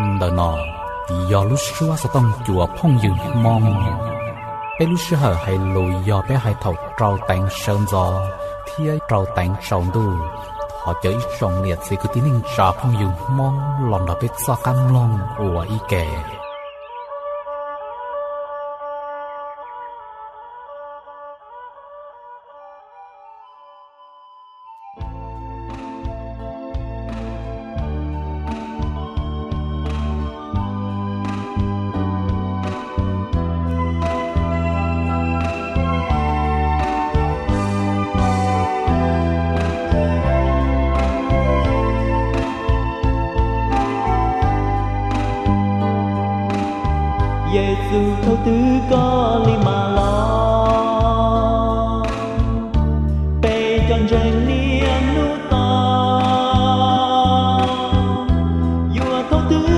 Ntawm no yog lub suab xov tooj cua phooj ywg Hmoob. Peb lub sij hawm hais lus yog peb hais thaum rau teev sawv ntxov thiab rau teev tsaus ntuj. Thov caw ib tsoom niam txiv kwv tij neej tsa phooj ywg Hmoob los nrog peb txoj qab mloog ua ib ke. Yexus, thaum twg koj li mam los? Peb cov ntseeg niaj hnub tos, yuav thaum twg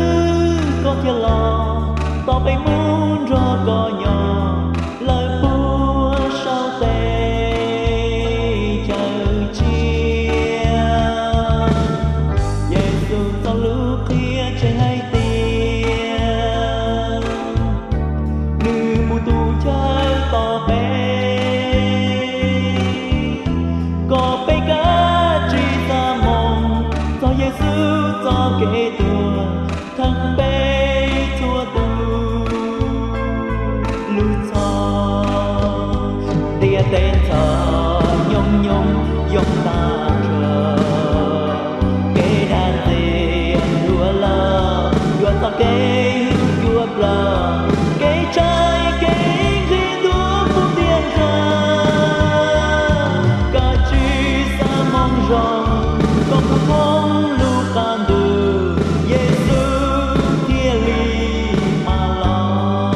koj thiaj los, tos peb mus nrog koj nyob lawm puag saum teb chaws tsiaj. Yexus txoj lus qhia tseem hais tias, nws mus tu chaw tos peb, kom peb kav tsij xav moo txog Yexus txoj kev tuag, theej peb txhua tus lub txhoj. Ntiaj teb ntxhov nyob nyob yoo tag nrho, kev dag ntxias yuav los, yuav txoj kev hlub cuaj plog, kev tshais kev nqhis ntuj puv ntiag nrag. Kav tsij xav moo zoo, koj mus thoob lub qab ntuj, Yexus thiaj li mam los.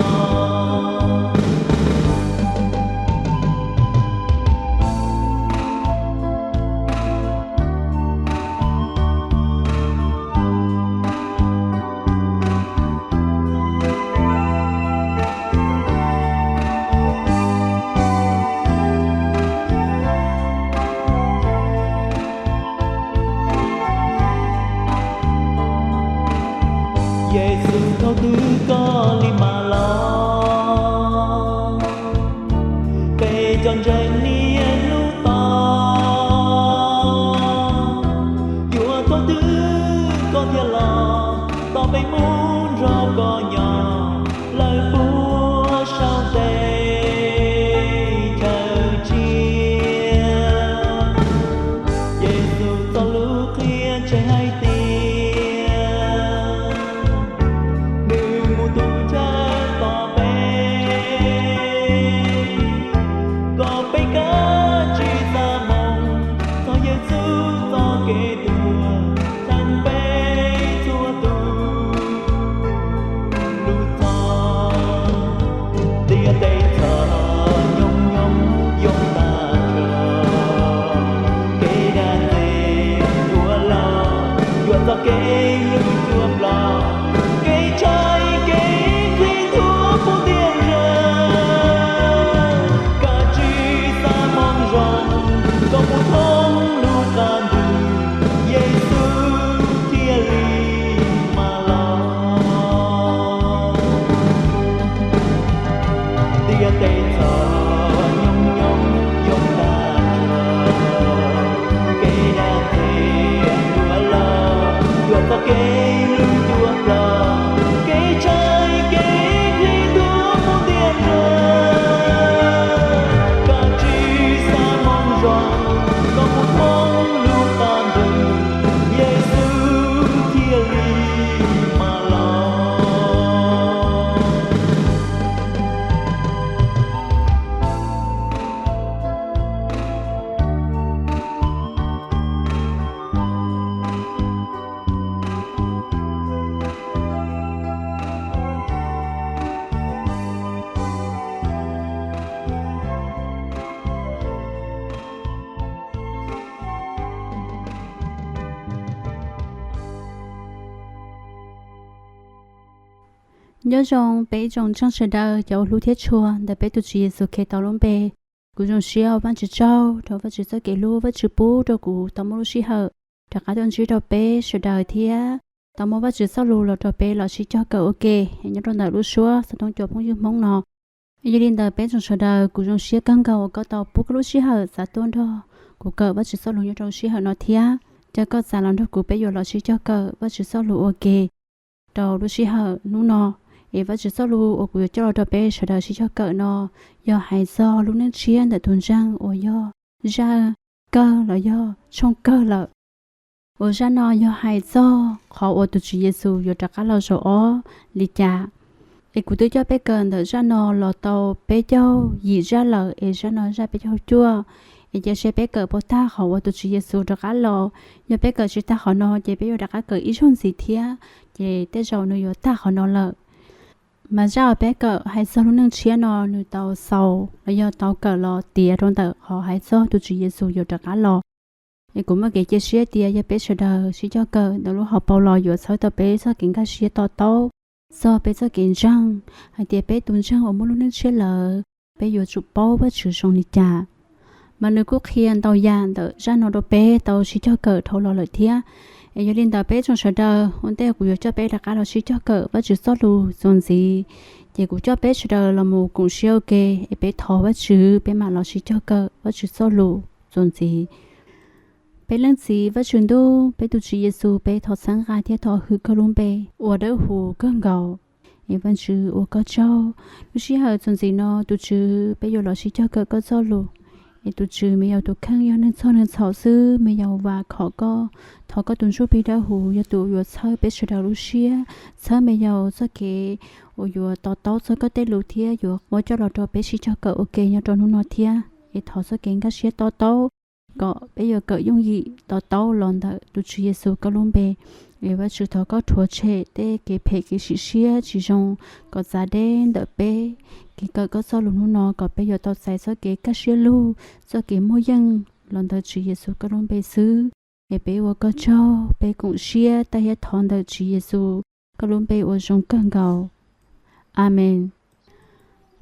Yexus, thaum twg koj li mam los? Peb cov ntseeg niaj hnub tos, yuav thaum twg koj thiaj los, tos peb mus nrog koj nyob lawm puag saum teb chaws tsiaj. Yexus txoj lus qhia tseem hais tias, nws mus tu chaw tos peb, kom peb kav tsij xav moo txog Yexus txoj kev tuag, theej peb txhua tus lub txhoj. Ntiaj teb ntxhov nyob nyob yoo tag nrho, kev dag ntxias yuav los, yuav txoj kev hlub cuaj plog, kev tshais kev nqhis ntuj puv ntiag nrag. Kav tsij xav moo zoo, koj mus thoob lub qab ntuj, Yexus thiaj li mam los. Ntiaj teb ntxhov nyob nyob yoo tag nrho, kev dag ntxias yuav los, yuav txoj kev hlub cuaj plog, kev tshais kev nqhis ntuj puv ntiag nrag. Kav tsij xav moo zoo, koj mus thoob lub qab ntuj, Yexus thiaj li mam los. Nyob zoo peb ib tsoom ntseeg sawv daws cov uas hlub thiab tshua ntawm peb tus Tswv Yexus Khetos lub npe. Kuv zoo siab ua Vajtswv tsaug rau Vajtswv txoj kev hlub Vajtswv pub rau kuv tau muaj lub sij hawm rov qab tuaj ntsib rau peb sawv daws thiab tau muab Vajtswv txoj lus los rau peb los sib cog kawm ua ke nyob rau ntawm lub suab xov tooj cov phooj ywg Hmoob no. Yog li ntawd peb tsoom sawv daws, kuv zoo siab kawg nkaus uas koj tau pub koj lub sij hawm txav tuaj nrog kuv kawm Vajtswv txoj lus nyob rau lub sij hawm no thiab. Cia koj txav los nrog kuv peb yuav los sib cog kawm Vajtswv txoj lus ua ke rau lub sij hawm hnub no. Es Vajtswv txoj lus uas kuv yuav coj los rau peb sawv daws sib cog kawm no yog hais txog lub neej tshiab ntawm tus ntseeg uas yog zaj kawg los yog tshooj kawg lawm. Uas zaj no yog hais txog qhov uas tus Tswv Yexus yuav rov qab los zaum ob li cas. Es kuv twb coj peb kawm ntawm zaj no los tau peb caug yim zaj lawm, es zaj no zaj peb caug cuaj. Es cia seb peb kawm puas tag qhov uas tus Tswv Yexus rov qab los. Yog peb kawm tsis tag qhov no ces peb yuav rov qab kawm ib zaug ntxiv thiab, ces tej zaum nws yuav tag qhov no lawm. Mas zaj uas peb kawm hais txog lub neej tshiab no nws tau xaus los yog tau kawm los tiav rau ntawm qhov hais txog tus Tswv Yexus yuav rov qab los. Es kuv muaj kev cia siab tias yog peb sawv daws sib cog kawm ntawm lub hauv paus los yuav txhawb tau peb txoj kev nkag siab to taub txog peb txoj kev ntseeg, hais tias peb tus ntseeg uas muaj lub neej tshiab lawm, peb yuav tsum paub Vajtswv zoo li cas. Mas nws kuj qhia ntau yam ntawm zaj no rau peb tau sib cog kawm dhau los lawm thiab. Es yog li ntawd peb tsoom sawv daws, ua ntej kuv yuav coj peb rov qab los sib cog kawm Vajtswv txoj lus txuas ntxiv, ces kuv coj peb sawv daws los mus koom siab ua ke, es peb thov Vajtswv peb mam los sib cog kawm Vajtswv txoj lus txuas ntxiv. Peb Leej Txiv Vajtswv Ntuj, peb tus Tswv Yexus, peb thov txhawb nqa thiab thov hwm koj lub npe uas dawb huv kawg nkaus. Es Vajtswv ua koj tsaug, lub sij hawm txuas ntxiv no tus Tswv peb yuav los sib cog kawm koj txoj lus. Es tus Tswv, me yaus tus kheej yog neeg txhoj neeg txhaum xwb, me yaus vam khom koj, thov koj tus Ntsuj Plig Dawb Huv yog tus yuav txhawb peb sawv daws lub siab, txhawb me yaus txoj kev uas yuav to taub txog koj tej lus thiab yuav muab coj los rau peb sib cog kawm ua ke nyob rau hnub no thiab. Es thov txoj kev nkag siab to taub kom peb yuav kawm yooj yim to taub los ntawm tus Tswv Yexus koj lub npe. Es Vajtswv, thov koj rhuav tshem tej kev phem kev sim siab tsis zoo kom txav deb ntawm peb kev kawm koj txoj lus hnub no, kom peb yuav tau txais txoj kev kaj siab lug, txoj kev muaj yeej los ntawm Tswv Yexus koj lub npe xwb. Es peb ua koj tsaug, peb koom siab thiab thov ntawm Tswv Yexus koj lub npe uas zoo kawg nkaus. Amees.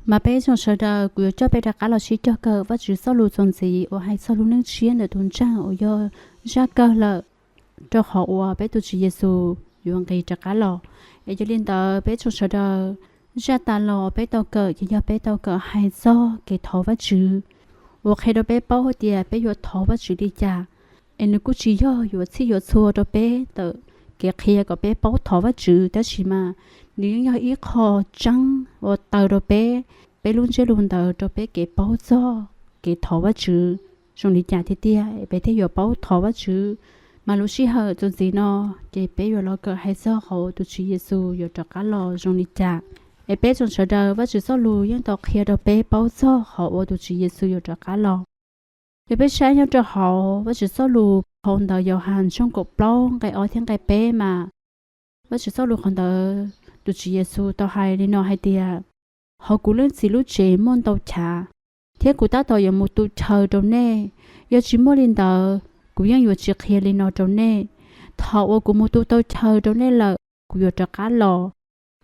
Mas peb tsoom sawv daws, kuv yuav coj peb rov qab los sib cog kawm Vajtswv txoj lus txuas ntxiv uas hais txog lub neej tshiab ntawm tus ntseeg uas yog zaj kawg lawm, rau qhov uas peb tus Tswv Yexus yuav nqis rov qab los. Es yog li ntawd peb tsoom sawv daws, zaj tas los peb tau kawm ces yog peb tau kawm hais txog kev thov Vajtswv, uas qhia rau peb paub hais tias peb yuav thov Vajtswv li cas. Es nws kuj tsis yog yuav txhij yuav txhua rau peb ntawm kev qhia kom peb paub thov Vajtswv, tab sis mas nws yeej yog ib qho tseeb uas taw rau peb, peb lub ntsiab lus ntawd rau peb kev paub txog kev thov Vajtswv zoo li cas tiag tiag, peb thiaj yuav paub thov Vajtswv. Mas lub sij hawm txuas ntxiv no, ces peb yuav los kawm hais txog qhov uas tus Tswv Yexus yuav rov qab los zoo li cas. Es peb tsoom sawv daws, Vajtswv txoj lus yeej tau qhia rau peb paub txog qhov uas tus Tswv Yexus yuav rov qab los. Yog peb saib nyob rau hauv Vajtswv txoj lus phau ntawv Yauhas tshooj kaum plaub nqe ob thiab nqe peb mas, Vajtswv txoj lus qhov ntawd tus Tswv Yexus tau hais li no hais tias, hauv kuv Leej Txiv lub tsev muaj ntau chav, thiab kuv tab tom yuav mus tu chaw rau nej. Yog tsis muaj li ntawd, kuv yeej yuav tsis qhia li no rau nej. Thaum uas kuv mus tu tau chaw rau nej lawm, kuv yuav rov qab los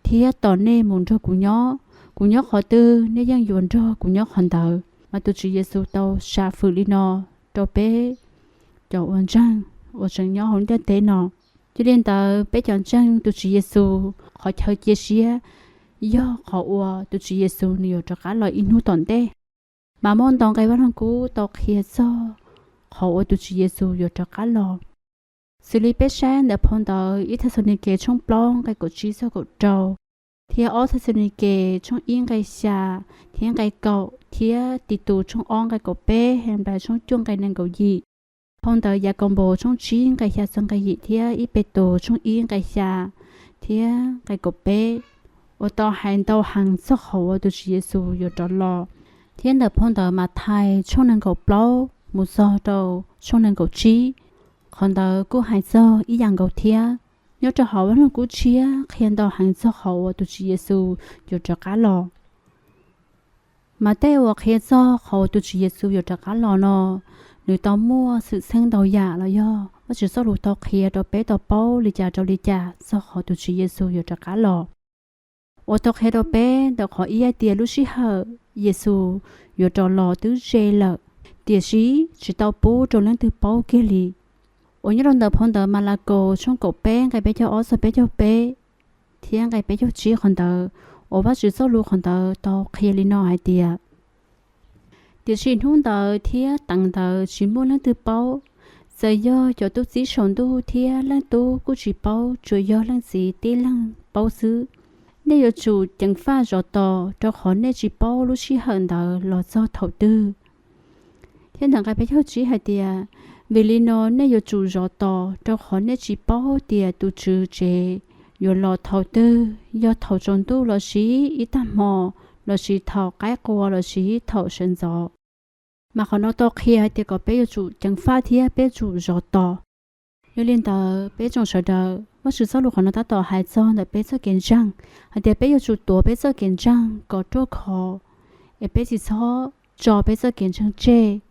thiab tos nej mus nrog kuv nyob. Kuv nyob qhov twg, nej yeej yuav nrog kuv nyob qhov ntawd. Mas tus Tswv Yexus tau sam fwm li no rau peb cov uas ntseeg uas tseem nyob hauv ntiaj teb no. Yog li ntawd, peb cov ntseeg tus Tswv Yexus, qhov chaw cia siab yog qhov uas tus Tswv Yexus nws yuav rov qab los ib hnub tom ntej. Mas muaj ntau nqe Vaj Lug Kub tau qhia txog qhov uas tus Tswv Yexus yuav rov qab los. Xws li peb saib ntawm phau ntawv ib Thexalaunikes tshooj plaub nqe kaum tsib txog kaum rau, thiab ob Thexalaunikes tshooj ib nqe xya thiab nqe kaum, thiab Titus tshooj ob nqe kaum peb, Henplais tshooj cuaj nqe nees nkaum yim, phau ntawv Yakaunpaus tshooj tsib nqe xya txog nqe yim, thiab ib Petus tshooj ib nqe xya thiab nqe kaum peb, uas tau hais ntau heev txog qhov uas tus Tswv Yexus yuav rov los. Thiab ntawm phau ntawv Mathais tshooj nees nkaum plaub mus txog rau tshooj nees nkaum tsib, qhov ntawd kuj hais txog ib yam nkaus thiab. Nyob rau hauv Vaj Lug Kub tshiab qhia ntau heev txog qhov uas tus Tswv Yexus yuav rov qab los. Mas tej uas qhia txog qhov uas tus Tswv Yexus yuav rov qab los no, nws tau muaj xwm txheej ntau yam los yog Vajtswv txoj lus tau qhia rau peb tau paub li cas rau li cas txog qhov tus Tswv Yexus yuav rov qab los. Uas tau qhia rau peb ntawm qhov ib hais tias lub sij hawm Yexus yuav rov los twb ze lawm, tiam sis tsis tau pub rau leej twg paub kiag li. uas nyob rau ntawm phau ntawv Malakaus tshooj kaum peb nqe peb caug ob txog peb caug peb, thiab nqe peb caug tsib qhov ntawd, uas Vajtswv txoj lus qhov ntawd tau qhia li no hais tias: Tiam sis hnub ntawd thiab teev ntawd tsis muaj leej twg paub, txawm yog cov tub txib saum ntuj thiab leej tub kuj tsis paub, tsuas yog Leej Txiv tib leeg paub xwb. Nej yuav tsum ceev faj zov tos, rau qhov nej tsis paub lub sij hawm ntawd los txog thaum twg. Thiab ntawm nqe peb caug tsib hais tias: Vim li no nej yuav tsum zov tos, rau qhov nej tsis paub tias tus tswv tsev yuav los thaum twg, yog thaum tsaus ntuj lossis ib tag hmo, lossis thaum qaib qua lossis thaum sawv ntxov. Mas qhov no tau qhia hais tias kom peb yuav tsum ceev faj thiab peb yuav tsum zov tos. Yog li ntawd peb tsoom sawv daws, Vajtswv txoj lus qhov no tab tom hais txog ntawm peb txoj kev ntseeg, hais tias peb yuav tsum tuav peb txoj kev ntseeg kom ruaj khov, es peb tsis txhob tso peb txoj kev ntseeg tseg.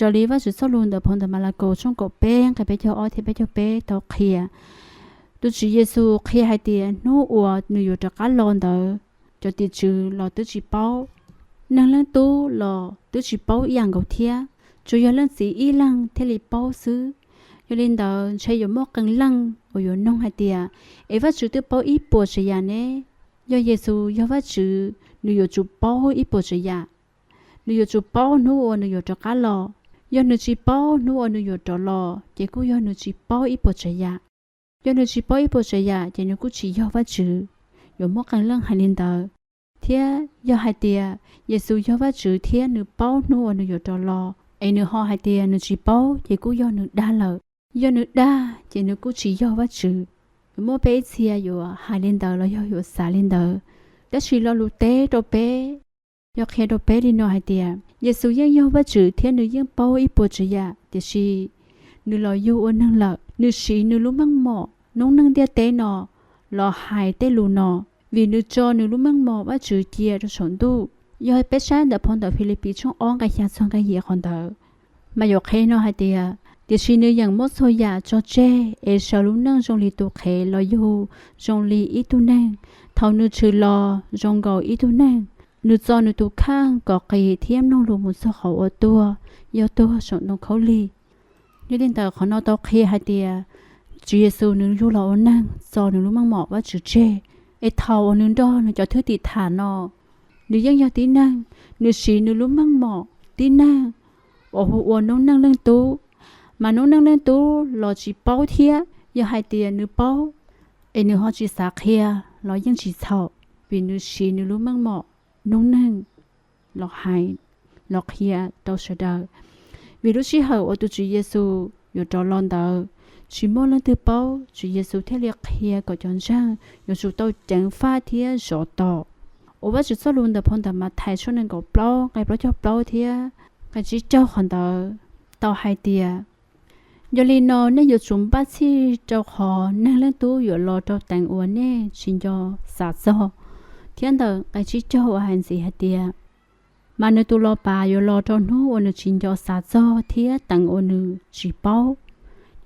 Raws li Vajtswv txoj lus ntawm phau ntawv Malakaus tshooj kaum peb nqe peb caug ob thiab peb caug peb tau qhia, tus Tswv Yexus qhia hais tias hnub uas nws yuav rov qab los ntawd, cov tim tswv los twb tsis paub, neeg leej tub los twb tsis paub ib yam nkaus thiab, tsuas yog Leej Txiv ib leeg thiaj li paub xwb. Yog li ntawd ntshe yuav muaj qee leej uas yuav nug hais tias: Es Vajtswv twb paub ib puas tsav yam ne? Yog Yexus yog Vajtswv, nws yuav tsum paub ib puas tsav yam. Nws yuav tsum paub hnub uas nws yuav rov qab los. Yog nws tsis paub hnub uas nws yuav rov los, ces kuj yog nws tsis paub ib puas tsav yam. Yog nws tsis paub ib puas tsav yam, ces nws kuj tsis yog Vajtswv. Yuav muaj qee leej hais li ntawd. Thiab yog hais tias Yexus yog Vajtswv thiab nws paub hnub uas nws yuav rov los, es nws ho hais tias nws tsis paub, ces kuj yog nws dag lawm. Yog nws dag, ces nws kuj tsis yog Vajtswv. Yuav muaj peb ib txhia yuav hais li ntawd los yog yuav xav li ntawd. Tab sis lo lus teb rau peb yog qhia rau peb li no hais tias, Yexus yeej yog Vajtswv thiab nws yeej paub ib puas tsav yam, tiam sis nws los yug ua neeg lawm. Nws siv nws lub meej mom noob neej ntiaj teb no los hais tej lus no, vim nws tso nws lub meej mom Vajtswv cia rau saum ntuj. Yog peb saib ntawm phau ntawv Filipis tshooj ob nqe xya txog nqe yim qhov ntawd, mas yuav qhia no hais tias, tiam sis nws yeem muab txhua yam tso tseg es sawv lub neej zoo li tus qhev los yug zoo li ib tug neeg. Thaum nws tshwm los zoo nkaus ib tug neeg, nws txo nws tus kheej kom qis thiab mloog lus mus txog qhov uas tuag, yog tuag saum ntoo khaub lig. Yog li ntawd qhov no tau qhia hais tias Tswv Yexus nws yug los ua neeg txo nws lub meej mom Vajtswv tseg, es thaum uas nws nrog nws cov thwj tim tham no, nws yeej yog tib neeg, nws siv nws lub meej mom tib neeg uas hu ua noob neej leej tub, mas noob neej leej tub los tsis paub thiab. Yog hais tias nws paub, es nws ho tsis xav qhia los yeej tsis txhaum, vim nws siv nws lub meej mom noob neej los hais, los qhia rau sawv daws. Vim lub sij hawm uas tus Tswv Yexus yuav rov los ntawd, tsis muaj leej twg paub, Tswv Yexus thiaj li qhia kom cov ntseeg yuav tsum tau ceev faj thiab zov tos. Uas Vajtswv txoj lus ntawm phau ntawv Mathais tshooj nees nkaum plaub nqe plaub caug plaub thiab nqe tsib caug qhov ntawd tau hais tias, yog li no nej yuav tsum npaj txhij, rau qhov neeg leej tub yuav los rau teev uas nej tsis nco xav txog. Thiab ntawm nqe tsib caug uas hais ntxiv hais tias, mas nws tus los pas yuav los rau hnub uas nws tsis nco xav txog thiab teev uas nws tsis paub.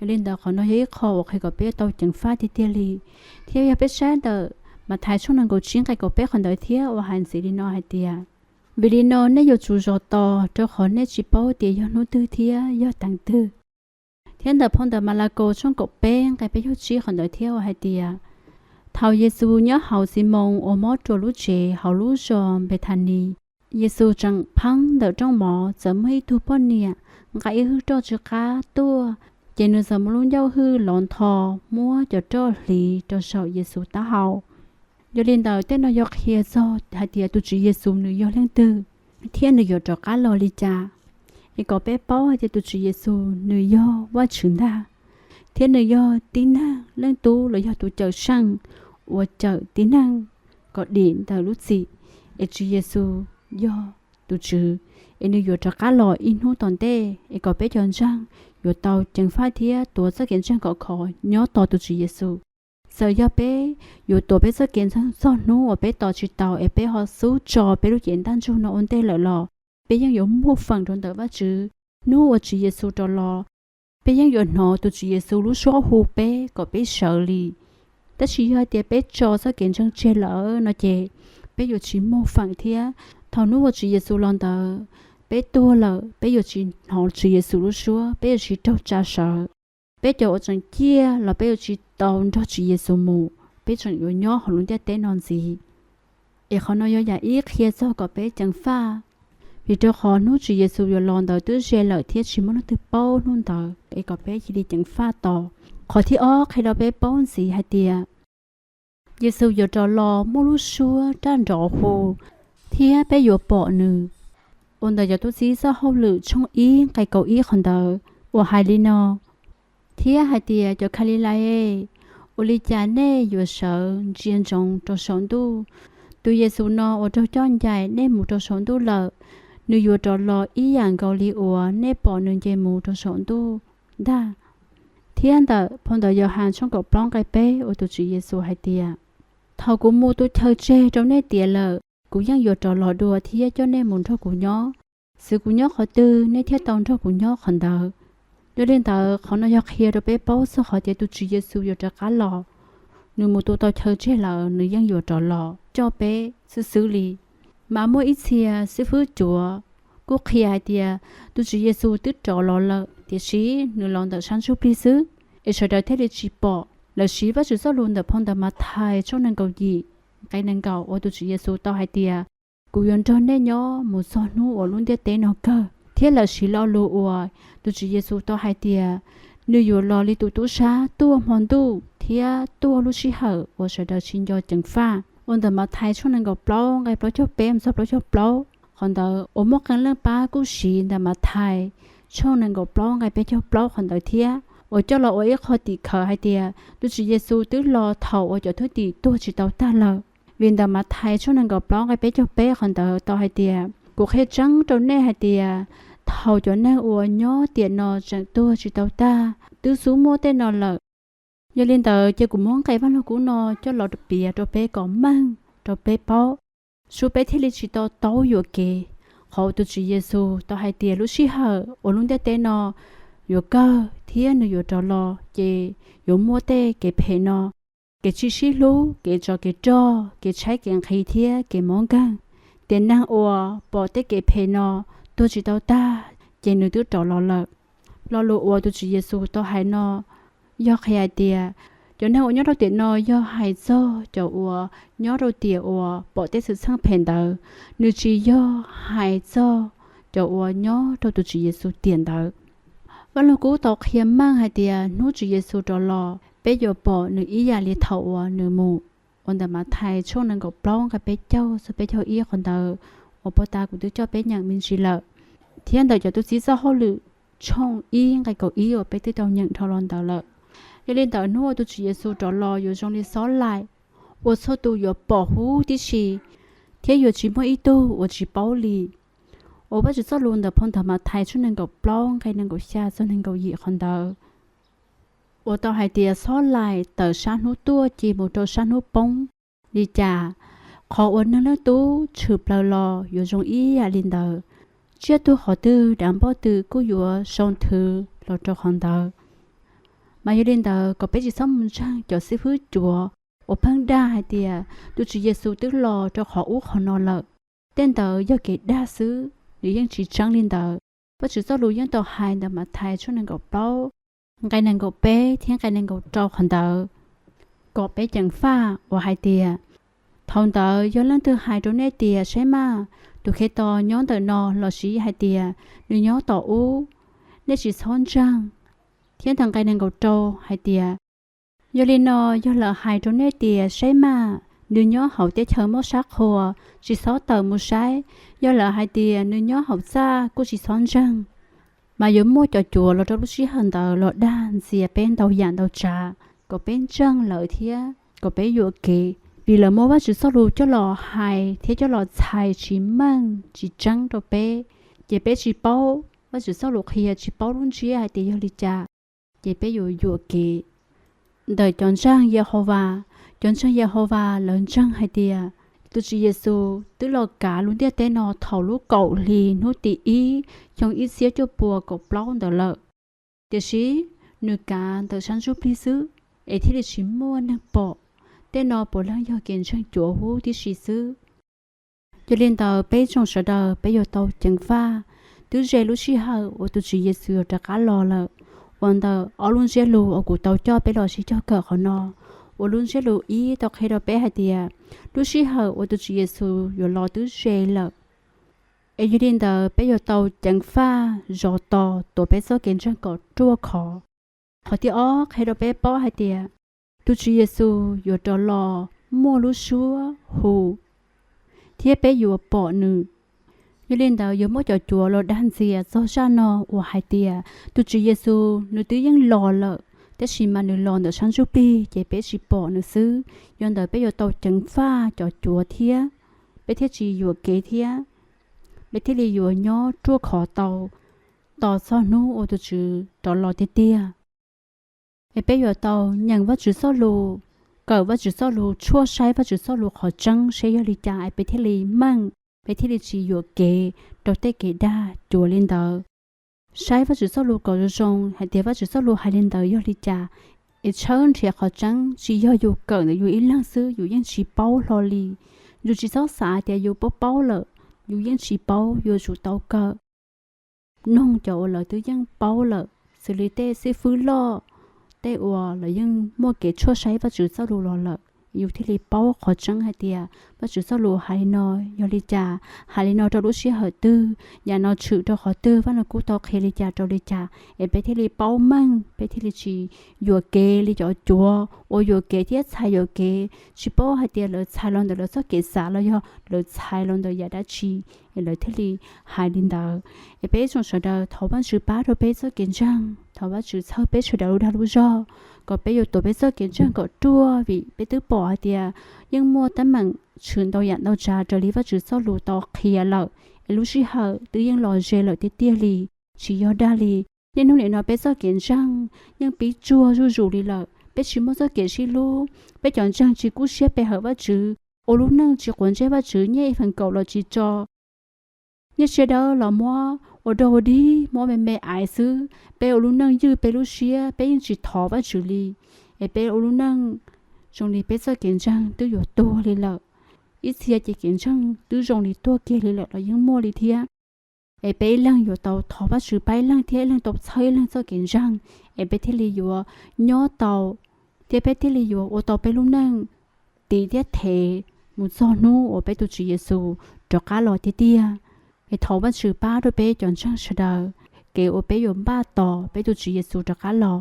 Yog li ntawd qhov no yog ib qho uas qhia kom peb tau ceev faj tiag tiag li. Thiab yog peb saib ntawm Mathais tshooj nees nkaum tsib nqe kaum peb qhov ntawd thiab uas hais ntxiv li no hais tias, vim li no nej yuav tsum zov tos, rau qhov nej tsis paub tias yog hnub twg thiab yog teev twg. Thiab ntawm phau ntawv Malakaus tshooj kaum peb nqe peb caug tsib qhov ntawd thiab uas hais tias, thaum Yexus nyob hauv Ximoos uas mob ruas lub tsev hauv lub zos Npethanis, Yexus tseem pheeb ntawm rooj mov, txawm muaj ib tug poj niam nqa ib hwj roj tsw qab tuaj, ces nws txawm muab lub ncauj hwj lov ntho, muab cov roj hliv rau saum Yexus taub hau. Yog li ntawd tej no yog qhia txog hais tias tus Tswv Yexus nws yog leej twg, thiab nws yuav rov qab los li cas. Es kom peb paub hais tias tus Tswv Yexus nws yog Vajtswv ntag, thiab nws yog tib neeg leej tub los yog tus cawm seej uas cawm tib neeg kom dim ntawm lub txim. Es Tswv Yexus yog tus Tswv, es nws yuav rov qab los ib hnub tom ntej, es kom peb cov ntseeg yuav tau ceev faj thiab tuav txoj kev ntseeg kom khov nyob tos tus Tswv Yexus. Txawm yog peb yuav tuav peb txoj kev ntseeg txog hnub uas peb tos tsis tau es peb ho xub tso peb lub cev ntaj ntsug no ua ntej lawm los, peb yeej yuav muaj feem rau ntawm Vajtswv. Hnub uas Tswv Yexus rov los, peb yeej yuav hnov tus Tswv Yexus lub suab hu peb kom peb sawv li. Tab sis yog hais tias peb tso txoj kev ntseeg tseg lawm no ces peb yuav tsis muaj feem thiab. Thaum hnub uas Tswv Yexus los ntawd, peb tuag lawm, peb yuav tsis hnov Tswv Yexus lub suab, peb yuav tsis raug tsa sawv. peb cov uas tseem ciaj los peb yuav tsis tau nrog Tswv Yexus mus, peb tseem yuav nyob hauv lub ntiaj teb no ntxiv. Es qhov no yog yam ib qhia txog kom peb ceev faj, vim rau qhov hnub Tswv Yexus yuav los ntawd twb ze lawm thiab tsis muaj leej twg paub hnub ntawd, es kom peb cia li ceev faj tos. Qhov thib ob qhia rau peb paub ntxiv hais tias Yexus yuav rov los muaj lub suab raj nrov hu thiab peb yuav pom nws. Ua ntawm cov tub txib txoj hauj lwm tshooj ib nqe kaum ib qhov ntawd uas hais li no: Thiab hais tias, cov Khas Lis Lais, ua li cas nej yuav sawv ntsia ntsoov rau saum ntuj? Tus Yexus no uas raug coj ncaim nej mus rau saum ntuj lawm, nws yuav rov los ib yam nkaus li uas nej pom nws nce mus rau saum ntuj ntag. Thiab ntawm phau ntawv Yauhas tshooj kaum plaub nqe peb uas tus Tswv Yexus hais tias: Thaum kuv mus tus chaw tseg rau nej tiav lawm, kuv yeej yuav rov los dua thiab coj nej mus nrog kuv nyob. Xwv kuv nyob qhov twg, nej thiaj tau nrog kuv nyob qhov ntawd. Yog li ntawd, qhov no yog qhia rau peb paub txog qhov tias tus Tswv Yexus yuav rov qab los. Nws mus tus tau chaw tseg lawm, nws yeej yuav rov los coj peb xwb xwb li. Mas muaj ib txhia xib fwb cuav kuj qhia hais tias tus Tswv Yexus twb rov los lawm, tiam sis nws los ntawm sab ntsuj plig xwb, es sawv daws thiaj li tsis pom. Lawv siv Vajtswv txoj lus ntawm phau ntawv Mathais tshooj nees nkaum yim nqe nees nkaum uas tus Tswv Yexus tau hais tias: Kuv yuav nrog nej nyob mus txog hnub uas lub ntiaj teb no kawg. Thiab lawv siv lo lus uas tus Tswv Yexus tau hais tias nws yuav los li tus tub sab tuaj hmo ntuj thiab tuaj lub sij hawm uas sawv daws tsis nco ceev faj. Ua ntawm Mathais tshooj nees nkaum plaub nqe plaub caug peb mus txog plaub caug plaub, qhov ntawd uas muaj qee leej pab kuj siv ntawm Mathais tshooj nees nkaum plaub nqe peb caug plaub qhov ntawd thiab, uas coj los ua ib qho tim khawv hais tias tus Tswv Yexus twb los thaum uas cov thwj tim tuag tsis tau tag lawm. Vim ntawm Mathais tshooj nees nkaum plaub nqe peb caug peb qhov ntawd tau hais tias: Kuv qhia tseeb rau nej hais tias, thaum cov neeg uas nyob tiam no tseem tuag tsis tau tag, twb xub muaj tej no lawm. Yog li ntawd, ces kuv muab nqe Vaj Lug Kub no coj los piav rau peb kom meej rau peb paub, sub peb thiaj li tsis tau taub yuam kev. Qhov uas tus Tswv Yexus tau hais tias lub sij hawm uas lub ntiaj teb no yuav kawg thiab nws yuav rov los, ces yuav muaj tej kev phem no: kev tsis sib hlub, kev tsov kev rog, kev tshaib kev nqhis thiab kev mob nkeeg. Tiam neeg uas pom tej kev phem no tuag tsis tau tag, ces nws twb rov los lawm. Lo lus uas tus Tswv Yexus tau hais no yog qhia hais tias, cov neeg uas nyob rau tiam no yog hais txog cov uas nyob rau tiam uas pom tej xwm txheej phem ntawd, nws tsis yog hais txog cov uas nyob rau tus Tswv Yexus tiam ntawd. Vaj Lug Kub tau qhia meej hais tias hnub Tswv Yexus rov los, peb yuav pom nws ib yam li thaum uas nws mus. Ua ntawm Mathais tshooj nees nkaum plaub nqe peb caug txog peb caug ib qhov ntawd, uas puag ta kuv twb coj peb nyeem me ntsis lawm, thiab ntawm cov tub txib txoj hauj lwm tshooj ib nqe kaum ib uas peb twb tau nyeem dhau los ntawd lawm. Yog li ntawd, hnub uas tus Tswv Yexus rov los yuav zoo li xob laim uas txhua tus yuav pom huv tib si, thiab yuav tsis muaj ib tug uas tsis paub li. Uas Vajtswv txoj lus ntawm phau ntawv Mathais tshooj nees nkaum plaub nqe nees nkaum xya txog nees nkaum yim qhov ntawd, uas tau hais tias xob laim tawm sab hnub tuaj ces mus rau sab hnub poob li cas, qhov uas Neeg Leej Tub tshwm plaws los yuav zoo ib yam li ntawd. Tsiaj tuag qhov twg, dav npoj twm kuj yuav sau nthwv los rau qhov ntawd. Mas yog li ntawd, kom peb tsis txhob mus ntseeg cov xib fwb cuav uas pheej dag hais tias tus Tswv Yexus twb los rau qhov ub qhov no lawm. Tej ntawd yog kev dag xwb, nws yeej tsis tseeb li ntawd. Vajtswv txoj lus yeej tau hais ntawm Mathais tshooj nees nkaum plaub nqe nees nkaum peb thiab nqe nees nkaum rau qhov ntawd kom peb ceev faj uas hais tias: Thaum ntawd yog leej twg hais rau nej tias, saib maj, tus Khetos nyob ntawm no, lossis hais tias, nws nyob tom ub, nej tsis txhob ntseeg. Thiab ntawm nqe nees nkaum rau hais tias: Yog li no, yog lawv hais rau nej tias, saib maj, nws nyob hauv teb chaws mob sab qhua, tsis txhob tawm mus saib. Yog lawv hais tias, nws nyob hauv txaj, kuj tsis txhob ntseeg. Mas yuav muaj cov cuav los rau lub sij hawm ntawd los dag ntxias peb ntau yam ntau tsav kom peb ntseeg lawv thiab kom peb yuam kev, vim lawv muab Vajtswv txoj lus coj los hais thiab coj los txhais tsis meej tsis tseeb rau peb, ces peb tsis paub Vajtswv txoj lus qhia, tsis paub lub ntsiab hais tias yog li cas, ces peb yuav yuam kev. Ntawm cov ntseeg Yehauvas, cov ntseeg Yehauvas lawv ntseeg hais tias tus Tswv Yexus twb los kav lub ntiaj teb no thaum lub kaum hli hnub tim ib xyoo ib txhiab cuaj puas kaum plaub ntawd lawm. Tiam sis nws kav ntawm sab ntsuj plig xwb, es thiaj li tsis muaj neeg pom. Tej no puav leej yog kev ntseeg cuav huv tib si xwb. Yog li ntawd, peb tsoom sawv daws peb yuav tau ceev faj, twb ze lub sij hawm uas tus Tswv Yexus yuav rov qab los lawm. uas ntawm ob lub ntsiab lus uas kuv tau coj peb los sib cog kawm qhov no, uas lub ntsiab lus ib tau qhia rau peb hais tias lub sij hawm uas tus Tswv Yexus yuav los twb ze lawm. Es yog li ntawd peb yuav tau ceev faj zov tos tuav peb txoj kev ntseeg kom ruaj khov. Qhov thib ob qhia rau peb paub hais tias tus Tswv Yexus yuav rov los muaj lub suab hu thiab peb yuav pom nws. Yog li ntawd yuav muab cov cuav los dag ntxias txog zaj no uas hais tias tus Tswv Yexus nws twb yeej los lawm, tab sis mas nws los ntawm sab ntsuj plig ces peb tsis pom nws xwb. Yog ntawd peb yuav tau ceev faj cov cuav thiab, peb thiaj tsis yuam kev thiab, peb thiaj li yuav nyob ruaj khov tau tos txog hnub uas tus Tswv rov los tiag tiag. Es peb yuav tau nyeem Vajtswv txoj lus, kawm Vajtswv txoj lus, tshuaj saib Vajtswv txoj lus qhov tseeb seb yog li cas es peb thiaj li meej, peb thiaj li tsis yuam kev rau tej kev dag cuav li ntawd. Saib Vajtswv txoj lus kom zoo zoo hais tias Vajtswv txoj lus hais li ntawd yog li cas, es tshawb nrhiav qhov tseeb. Tsis yog yus kawm ntawm yus ib leeg xwb yus yeej tsis paub hlo li. Yus tsis txhob xav tias yus paub paub lawm, yus yeej tsis paub, yuav tsum tau kawm, noog cov uas lawv twb yeej paub lawm, xws li tej xib fwb loj, tej uas lawv yeej muaj kev tshuaj saib Vajtswv txoj lus los lawm, yus thiaj li paub qhov tseeb hais tias Vajtswv txoj lus hais li no yog li cas, hais li no rau lub sij hawm twg, yam no tshwm rau qhov twg, Vaj Lug Kub tau qhia li cas rau li cas, es peb thiaj li paub meej, peb thiaj li tsis yuam kev li cov cuav uas yuam kev thiab txhais yuam kev, tsis paub hais tias lawv txhais los ntawm lawv txoj kev xav los yog lawv txhais los ntawm yam dab tsi, es lawv thiaj li hais li ntawd. Es peb tsoom sawv daws thov Vajtswv pab rau peb txoj kev ntseeg, thov Vajtswv txhawb peb sawv daws lub dag lub zog, kom peb yuav tuav peb txoj kev ntseeg kom ruaj, vim peb twb pom hais tias yeej muaj teeb meem tshwm ntau yam ntau tsav raws li Vajtswv txoj lus tau qhia lawm, es lub sij hawm twb yeej los ze lawm tiag tiag li, tsis yog dag li. Niaj hnub nim no peb txoj kev ntseeg yeej pib tsuag zuj zus li lawm, peb tsis muaj txoj kev sib hlub, peb cov ntseeg tsis kub siab pe hawm Vajtswv, ua lub neej tsis quav ntsej Vajtswv, nyiaj ib feem kaum los tsis tso, nyiaj siab dawb los muab ua dog ua dig, muab me me aiv xwb. Peb ua lub neej ywj peb lub siab, peb yeej tsis thov Vajtswv li, es peb ua lub neej zoo li peb txoj kev ntseeg twb yuav tuag li lawm. Ib txhia ces kev ntseeg twb zoo li tuag kiag li lawm los yeej muaj li thiab. Es peb ib leeg yuav tau thov Vajtswv pab ib leeg thiab ib leeg tau txhawb ib leeg txoj kev ntseeg, es peb thiaj li yuav nyob tau, thiab peb thiaj li yuav ua tau peb lub neej tiv thiab thev mus txog hnub uas peb tus Tswv Yexus rov qab los tiag tiag. Es thov Vajtswv pab rau peb cov ntseeg sawv daws, kev uas peb yuav npaj tos peb tus Tswv Yexus rov qab los,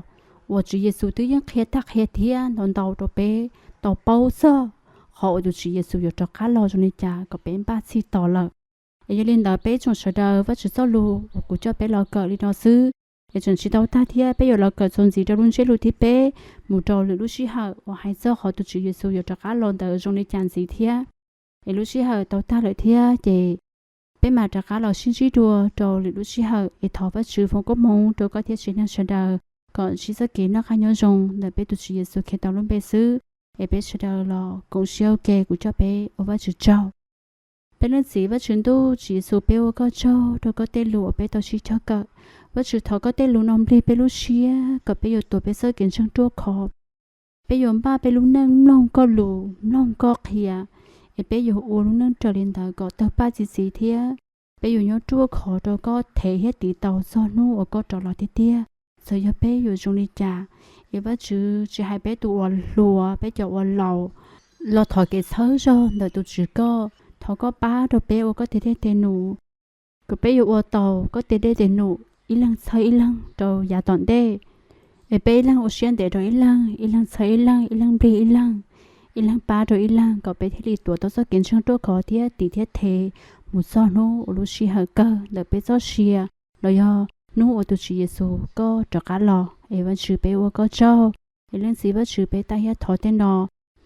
uas Tswv Yexus twb yeej qhia tag qhia tiav ntau ntau rau peb tau paub txog qhov uas tus Tswv Yexus yuav rov qab los zoo li cas kom peb npaj txhij tos lawm. Es yog li ntawd peb tsoom sawv daws, Vajtswv txoj lus uas kuv coj peb los kawm li no xwb, es tseem tsis tau tag thiab, peb yuav los kawm txuas ntxiv rau lub ntsiab lus thib peb mus rau lwm lub sij hawm uas hais txog qhov tus Tswv Yexus yuav rov qab los ntawd zoo li cas ntxiv thiab. Es lub sij hawm tau tag lawm thiab ces peb mam rov qab los sib ntsib dua rau lwm lub sij hawm. Es thov Vajtswv foom koob hmoov rau koj thiab tsev neeg sawv daws kom ntsib txoj kev noj qab nyob zoo ntawm peb tus Tswv Yexus Khetos lub npe xwb. Es peb sawv daws los koom siab ua ke, kuv coj peb ua Vajtswv tsaug. Peb leej txiv Vajtswv ntuj, Tswv Yexus, peb ua koj tsaug rau koj tej lus uas peb tau sib cog kawm. Vajtswv, thov koj tej lus no nplig peb lub siab kom peb yuav tuav peb txoj kev ntseeg ruaj khov. Peb yuav npaj peb lub neej mloog koj lus, mloog koj qhia, es peb yuav ua lub neej raws li ntawd kom tawg paj txi txiv thiab peb yuav nyob ruaj khov rau koj, thev thiab tiv tau txog hnub uas koj rov los tiag tiag, txawm yog peb yuav zoo li cas. Es Vajtswv, tsis hais peb tus uas hluas, peb cov uas laus, los thov kev txhawb zog ntawm tus Tswv koj. Thov koj pab rau peb ua koj tes dej tes num, kom peb yuav ua tau koj tes dej tes num ib leeg txhawb ib leeg rau yav tom ntej. Es peb ib leeg ua siab ntev rau ib leeg, ib leeg txhawb ib leeg, ib leeg nplig ib leeg, ib leeg pab rau ib leeg, kom peb thiaj li tuav tau txoj kev ntseeg ruaj khov thiab tiv thiab thev mus txog hnub uas lub sij hawm kawg ntawm peb txoj sia, los yog hnub uas tus Tswv Yexus koj rov qab los. Es Vajtswv, peb ua koj tsaug. Es Leej Txiv Vajtswv, peb tag thiab thov tej no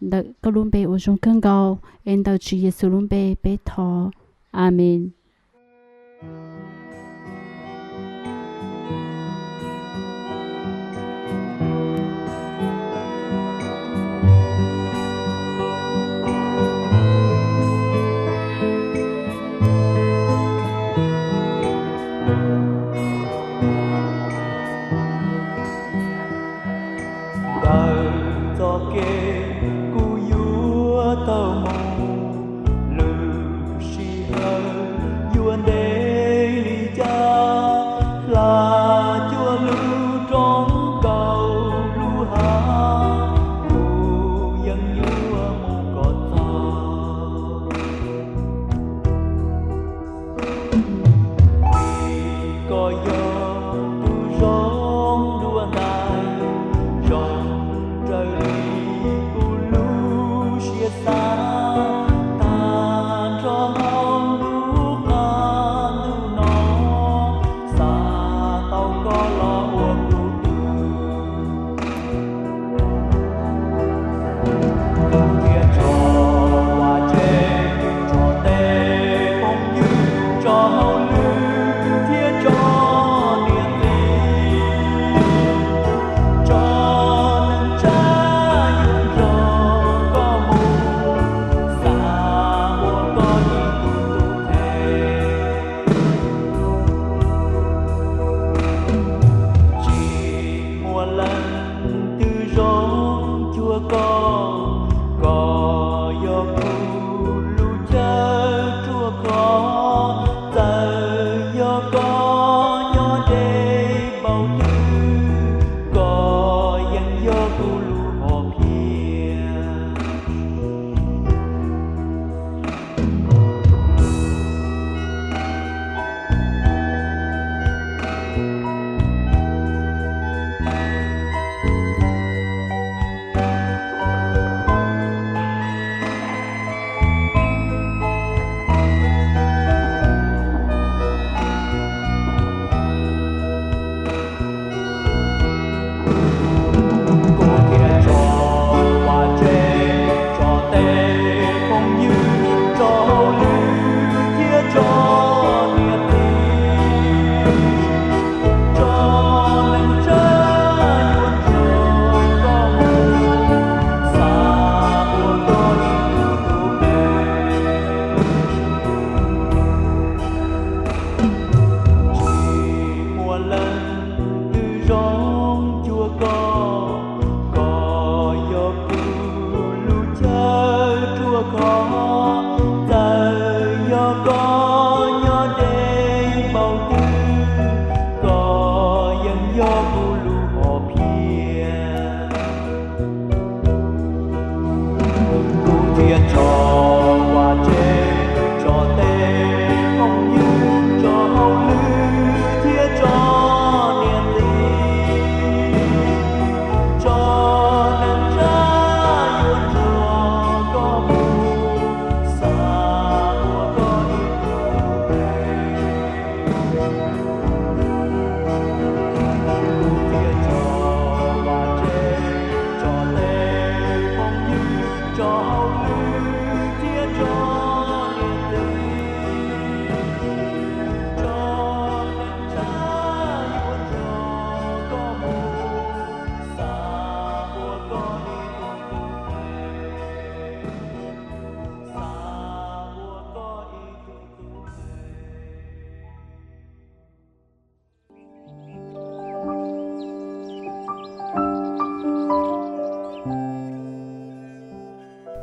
ntawm koj lub npe uas zoo kawg nkaus, es ntawm Tswv Yexus lub npe peb thov. Amees. Ntawm txoj kev kuv yuav tau mus, lub sij hawm yuav ntev li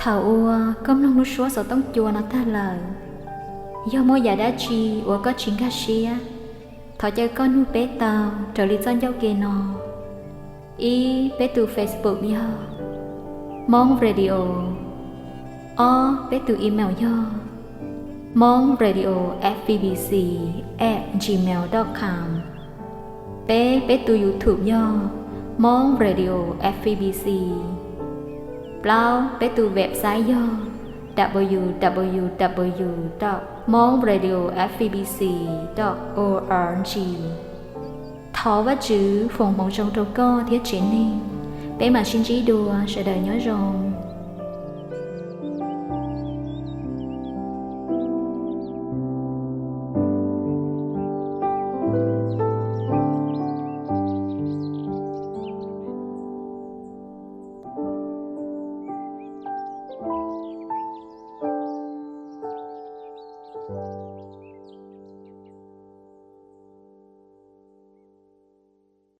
Thaum uas koj mloog lub suab xov tooj cua no tag lawm, yog muaj yam dab tsi uas koj tsis nkag siab, thov caw koj nug peb tau raws li txoj ncauj ke no. Ib, peb tus Facebook yog Hmoob Radio. Ob, peb tus email yog Hmoob Radio F B B C at gmail dot com. Peb, peb tus YouTube yog Hmoob Radio F B C. Plaub, peb tus website yog w w w dot hmong radio f b c dot org. Thov Vajtswv foom hmoov zoo rau koj thiab tsev neeg. Peb mam sib ntsib dua, sawv daws nyob zoo.